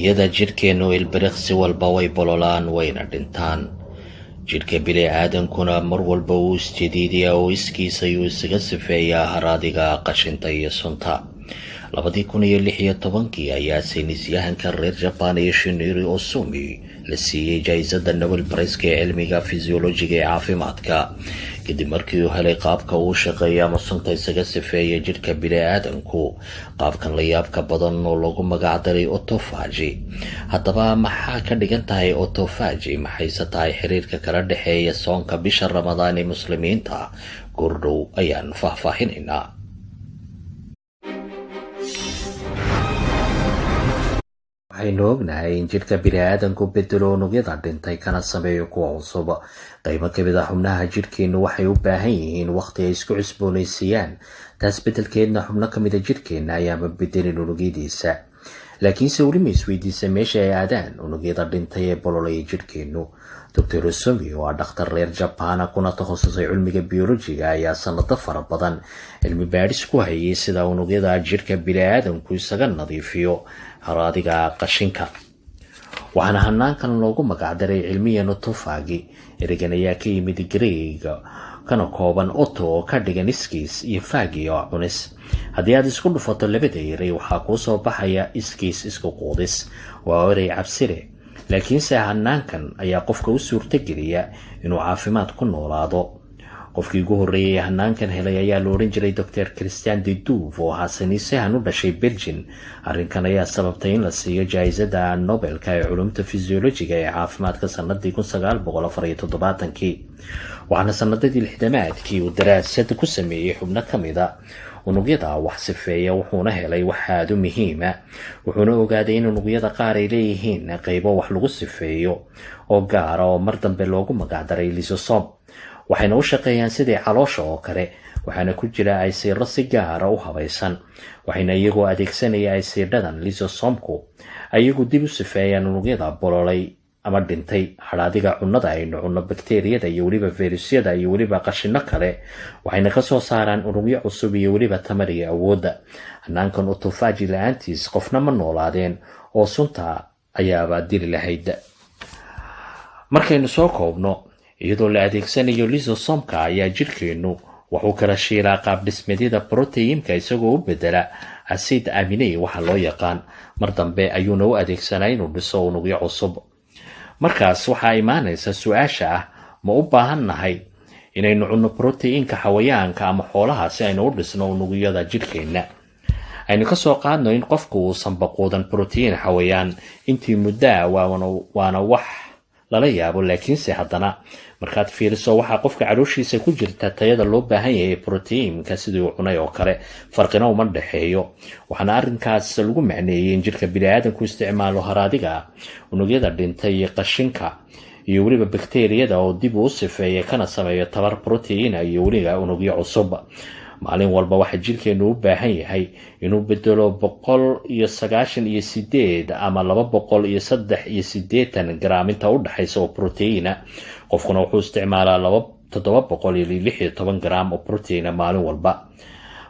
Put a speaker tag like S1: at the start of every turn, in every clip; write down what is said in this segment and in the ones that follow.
S1: Unugyada jidhkeennu ilbiriqsi walba way bololaan, wayna dhintaan. Jidhka bini'aadankuna mar walba wuu isjadiidiyaa oo iskiis ayuu isaga sifeeyaa haraadiga qashinta iyo sunta. 2016-kii ayaa saynisyahanka reer Jabaan iyo Shiniri Osumi la siiyey jaa'isada Nobel Prize-ka ee cilmiga fisiolojiga ee caafimaadka, kadib markii uu helay qaabka uu shaqeeya ama sunta isaga sifeeya jidhka bini'aadanku, qaabkan la yaabka badan oo lagu magacdaray autophagy. Haddaba, maxaa ka dhigan tahay autophagy? Maxayse tahay xiriirka kala dhexeeya soonka bisha Ramadaan ee Muslimiinta? Goordhow ayaan faahfaahinaynaa. Waxaynu ognahay in jidhka bini'aadanku bedelo unugyada dhintay kana sameeyo kuwa cusub. Qaybo ka mid a xubnaha jidhkeennu waxay u baahan yihiin wakhti ay isku cusboonaysiiyaan. Taas beddelkeedna, xubno ka mida jidhkeenna ayaanba bedelin unugyadiisa. Laakiinse weli ma isweydiisa meesha ay aadaan unugyada dhintay ee bololaya jidhkeennu? Doctor Osumi, oo ah dhakhtar reer Jabaana kuna takhasusay cilmiga biyolojiga, ayaa sanado fara badan cilmi baadhis ku hayay sida unugyada jidhka bini'aadanku isaga nadiifiyo haraadiga qashinka. Waxaana hanaankan loogu magacdaray cilmiyan autophagy. Ereygan ayaa ka yimid Greega, kana kooban auto oo ka dhigan iskiis iyo phagy oo cunis. Haddii aad isku dhufato labada erey, waxaa kuu soo baxaya iskiis isku quudis. Waa erey cabsile, laakiinse hanaankan ayaa qofka u suurtogeliya inuu caafimaad ku noolaado. Qofkii ugu horreeyay ee hanaankan helay ayaa la odhan jiray Dr Christian de Duve, oo ahaa saynisyahan u dhashay Belgin. Arrinkan ayaa sababtay in la siiyo jaa'isada Nobelka ee culumta fisiolojiga ee caafimaadka sanadii 1974-kii. Waxaana sanadadii 60-aadkii uu daraasad ku sameeyey xubno ka mid a unugyada wax sifeeya, wuxuuna helay wax aada u muhiima. Wuxuuna ogaaday in unugyada qaar ay leeyihiin qaybo wax lagu sifeeyo oo gaara, oo mar dambe loogu magacdaray lysosom. Waxayna u shaqeeyaan sidii caloosha oo kale, waxaana ku jira aysiiro si gaara u habaysan. Waxayna iyagoo adeegsanaya aysiidhadan lysosomku ayagu dib u sifeeyaan unugyada bololay ama dhintay, hadhaadiga cunnada aynu cunno, bakteriyada iyo weliba fayrusyada iyo weliba qashino kale. Waxayna kasoo saaraan unugyo cusub iyo weliba tamar iyo awoodda. Hanaankan autophagy la-aantiis qofna ma noolaadeen, oo sunta ayaaba dili lahayd. Markaynu soo koobno, iyadoo la adeegsanayo lysosomka ayaa jidhkeennu wuxuu kala shiilaa qaab dhismeedyada proteinka, isagoo u bedela acid amine waxa loo yaqaan. Mar dambe ayuuna u adeegsanaa inuu dhiso unugyo cusub. Markaas waxaa imaanaysa su-aasha ah: ma u baahan nahay inaynu cunno proteinka xawayaanka ama xoolaha si aynu u dhisno unugyada jidhkeenna? Aynu kasoo qaadno in qofku uusan baquudan protein xawayaan intii muddaa, waana wax lala yaabo. Laakiinse haddana markaad fiiriso waxaa qofka calooshiisa ku jirta tayada loo baahan yahay proteinka sidii uu cunay oo kale, farqina uma dhexeeyo. Waxaana arrinkaas lagu macneeyey in jidhka bini'aadanku isticmaalo haraadiga unugyada dhintay iyo qashinka iyo weliba bakteriyada, oo dib uu sifeeya kana sameeyo tabar proteina iyo weliba unugyo cusub. Maalin walba waxaa jidhkeenu u baahan yahay inuu bedelo 198 ama 283 garaam inta u dhexaysa oo proteina. Qofkuna wuxuu isticmaalaa 716 garaam oo proteina maalin walba,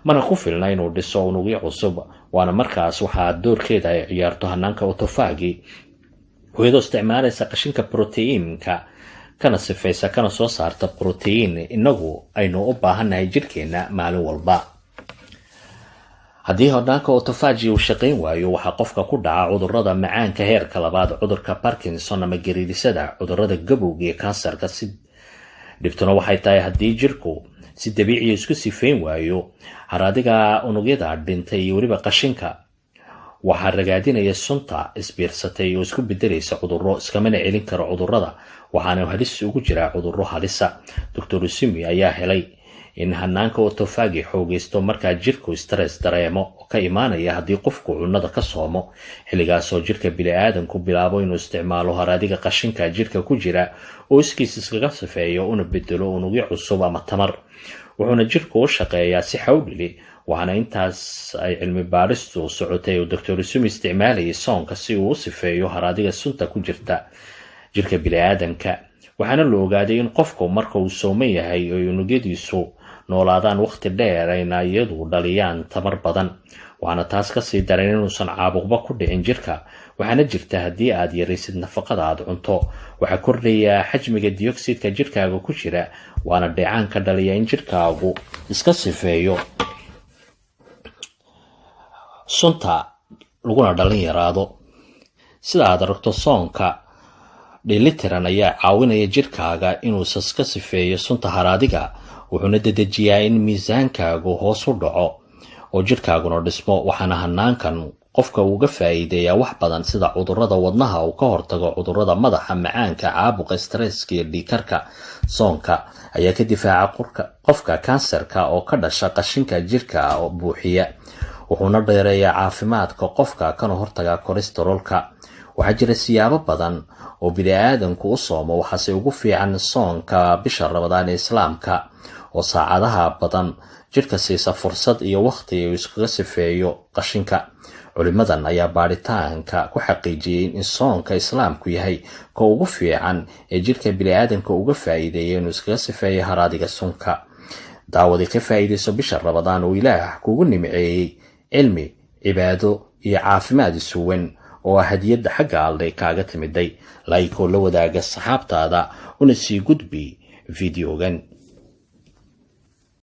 S1: mana ku filna inuu dhiso unugyo cusub. Waana markaas waxaa doorkeeda ay ciyaarto hanaanka autophagy, iyadoo isticmaalaysa qashinka proteinka kana sifaysa kana soo saarta protein inagu aynu u baahannahay jidhkeenna maalin walba. Haddii hanaanka autophagy uu shaqayn waayo, waxaa qofka ku dhaca cudurrada macaanka heerka labaad, cudurka Parkinson ama gariirisada, cudurrada gabowga iyo kansarka. Si dhibtuna waxay tahay, haddii jidhku si dabiiciya isku sifeyn waayo haraadiga unugyada dhintay iyo weliba qashinka, waxaa ragaadinaya sunta isbiirsatay oo isku bedelaysa cudurro, iskamana celin karo cudurrada, waxaana halis ugu jiraa cudurro halisa. Doctor Usimi ayaa helay in hanaanka autophagy xoogaysto markaa jidhku stress dareemo, oo ka imaanaya haddii qofku cunnada ka soomo, xilligaasoo jidhka bini'aadanku bilaabo inuu isticmaalo haraadiga qashinka jidhka ku jira oo iskiis iskaga sifeeyo una bedelo unugyo cusub ama tamar. Wuxuuna jidhku u shaqeeyaa si xawlili. Waxaana intaas ay cilmi baadhistu socotay oo Doctor Usumi isticmaalayay soonka si uu u sifeeyo haraadiga sunta ku jirta jirka bini'aadanka. Waxaana la ogaaday in qofku marka uu sooman yahay oy unugyadiisu noolaadaan waqti dheer, ayna iyadu dhaliyaan tamar badan. Waxaana taas kasii daran inuusan caabuqba ku dhicin jirka. Waxaana jirta haddii aad yaraysid nafaqada aad cunto, waxaa kordhayaa xajmiga dioxidka jirkaaga ku jira, waana dheecaan ka dhaliya in jirkaagu iska sifeeyo sunta laguna dhalin yaraado. Sida aad aragto, soonka dheelitiran ayaa caawinaya jirkaaga inuu iska sifeeyo sunta haraadiga, wuxuuna dedejiyaa in miisaankaagu hoos u dhaco oo jirkaaguna dhismo. Waxaana hanaankan qofka uga faa'iideeyaa wax badan, sida cudurrada wadnaha uu ka hortago, cudurrada madaxa, macaanka, caabuqa, stresska iyo dhiigkarka. Soonka ayaa ka difaaca qofka kansarka oo ka dhasha qashinka jirka buuxiya, wuxuuna dheereeyaa caafimaadka qofka kana hortaga kolestaroolka. Waxaa jira siyaabo badan oo bini-aadanku u soomo, waxaase ugu fiican soonka bisha Ramadaan ee Islaamka oo saacadaha badan jidhka siisa fursad iyo wakhti uu iskaga sifeeyo qashinka. Culimadan ayaa baadhitaanka ku xaqiijiyey in soonka Islaamku yahay ka ugu fiican ee jidhka bini-aadanka uga faa'iideeya inuu iskaga sifeeyo haraadiga sunka. Daawadi, ka faa'iidayso bisha Ramadaan oo Ilaah kugu nimceeyey cilmi, cibaado iyo caafimaad isuwan oo ah hadiyadda xagga Alle kaaga timiday. Like oo la wadaaga saxaabtaada una sii gudbi videogan.